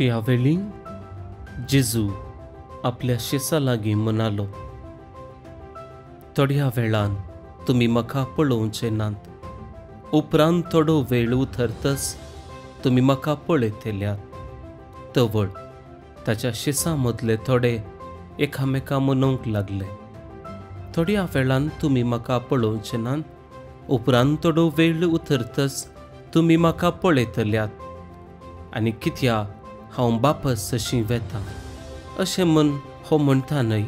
त्या वेळी जेजू आपल्या शिसा लागीं म्हणालो, थोड्या वेळान तुमी म्हाका पळोवचे नात, उपरांत थोडो वेळ उतरतच तुमी म्हाका पळयतल्यात. तवळ ताच्या शिसां मदले थोडे एकामेका म्हणूंक लागले, थोड्या वेळान तुमी म्हाका पळोवचे नात, उपरांत थोडो वेळ उतरतच तुमी म्हाका पळयतल्यात, आनी कित्या हांव बापस अशी वेता अशें म्हण हो म्हणटा न्हय?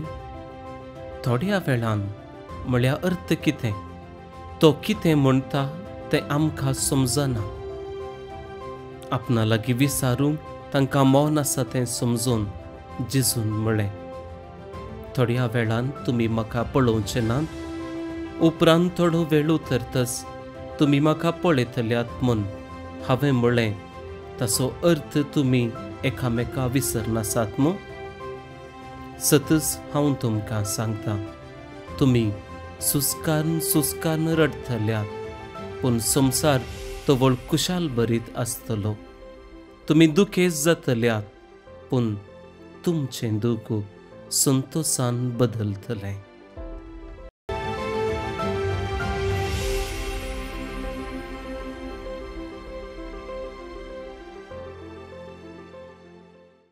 थोड्या वेळान म्हळ्यार अर्थ कितें? तो कितें म्हणटा तें आमकां समजना. आपणा लागीं विचारूंक तांकां मौन आसा तें समजून जेजून म्हळें, थोड्या वेळान तुमी म्हाका पळोवचे नात, उपरांत थोडो वेळ उतरतच तुमी म्हाका पळयतल्यात म्हूण हांवें म्हळें, ताचो अर्थ तुमी एकामेका विसरनासात मू? सतच हांव तुमकां सांगता, तुमी सुस्कारून सुस्कारून रडटल्यात, पूण संवसार तवळ कुशाल भरीत आसतलो. तुमी दुखेस्त जातल्यात, पूण तुमचें दुख संतोसान बदलतलें.